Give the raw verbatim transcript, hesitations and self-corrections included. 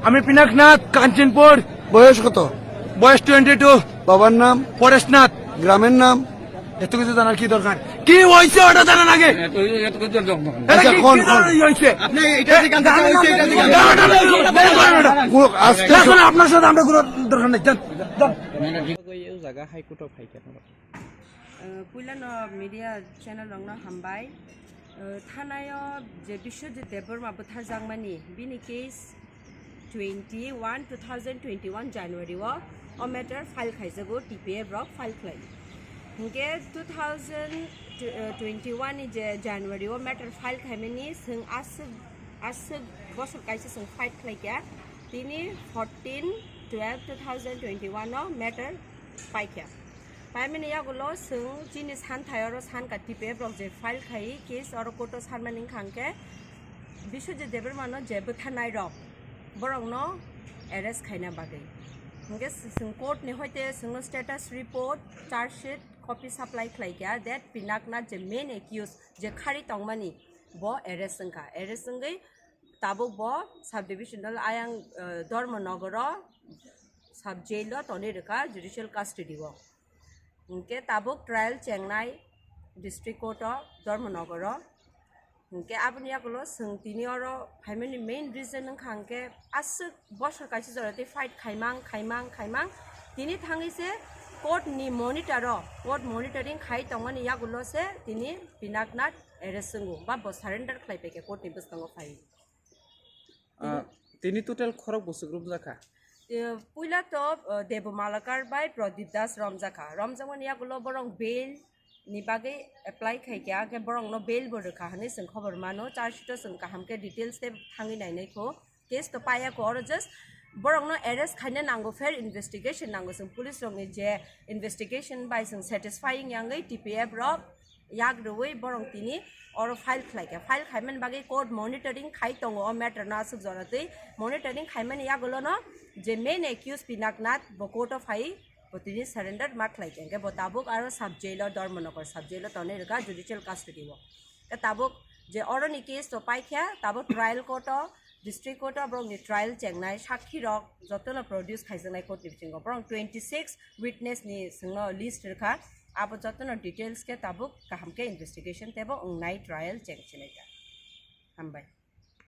আমি পিনাকনাথ, কাঞ্চনপুর। বয়স কত? বয়স টোয়েন্টি টু। বাবার নাম? পরেশনাথ। গ্রামের নাম? এত কিছু জানার কি দরকার? কি হয়েছে ওটা জানা লাগে? এত, এত কিছু জানা লাগে। এটা আচ্ছা, কি, কোন, কি কোন? ধরনের হয়েছে? আপনি এটা যে গান গান হয়েছে, এটা যে গান। গান, গান, গান, গান, গান, গান। ও, আজকে না, না, আপনার সাথে আমরা কোনো দরকার নেই। যান, যান। Go, you jaga High Court of High Court. Puilano media channel rokno hambai. Thanayo je Biswajit Debbarma butharjakmani, bini case twenty one, two thousand twenty one January o, o matter file khaijago, T P F rok file khlai. Hinkhe two thousand twenty one ni je January o matter file khaimani, chwng aswk, aswk bosor kaisa chwng fight khlaikha. Tini fourteen twelve two thousand twenty one o matter paikha. Paimani yagulo chwng chini santhai oro sankha T P F rok je file khai case oro court o sanmani wngkha hwnkhe Biswajit Debbarma no je bwtharnai rok borok no arrest khaina bagwi. Hwnkhe chwng court ni hoite chwngno status report, charge sheet copy supply khlaikha that Pinaknath je main accused je khari tongmani bo arrest wngkha. Arrest wngwi tabuk bo sub divisional ayang Dharmanagar o sub jail o tonwi rwkha judicial custody o. Hinkhe tabuk trial chengnai district court o Dharmanagar o. Hinkhe aboni yagulo chwng tini oro phaimani main reason wngkha hinkhe aswk bosor kaisa jora tei fight khaimang khaimang khaimang tini thangwi se court ni monitor o, court monitoring khai tongmani yagulo se tini Pinaknath arrest wngo ba bo surrender khlai paikha court ni bwskango phai. Ah, tini total khorok bwswk romjakha? Eh, puila to, eh, Debo Malakar bai Pradip Das romjakha. Romjakmani yagulo borok bail ni bagwi apply khaikha, hwnkhe borokno bail bo rwkha hwnwi chwng khobor mano. Charge sheet o chwng kaham khe details tei thangwi nainai kho. Case to paiya kho, oro just borokno arrest khaina nango, fair investigation nango. Chwng police rokni je investigation bai chwng satisfying yangwi T P F rok yak rwui borok tini oro file khlaikha. File khaimani bagwi court monitoring khai tongo o matter no aswk jora twi. Monitoring khaimani yagulono je main accused Pinaknath bo court o phai bo tini surrender ma khlaikha. Hwnkhe bo tabuk aro sub jail o, Dharmanagar sub jail o tonwi rwkha judicial custody o. Khe tabuk je oroni case to paikha, tabuk trial court o, district court o borokni trial chengnai, sakhi rok jotono produce khaijaknai court ni bisingo. Borok twenty six witness ni chwngno list rwkha, abo jotono details khe tabuk kaham khe investigation teibo wngnai, trial cheng chinai kha. Hambai.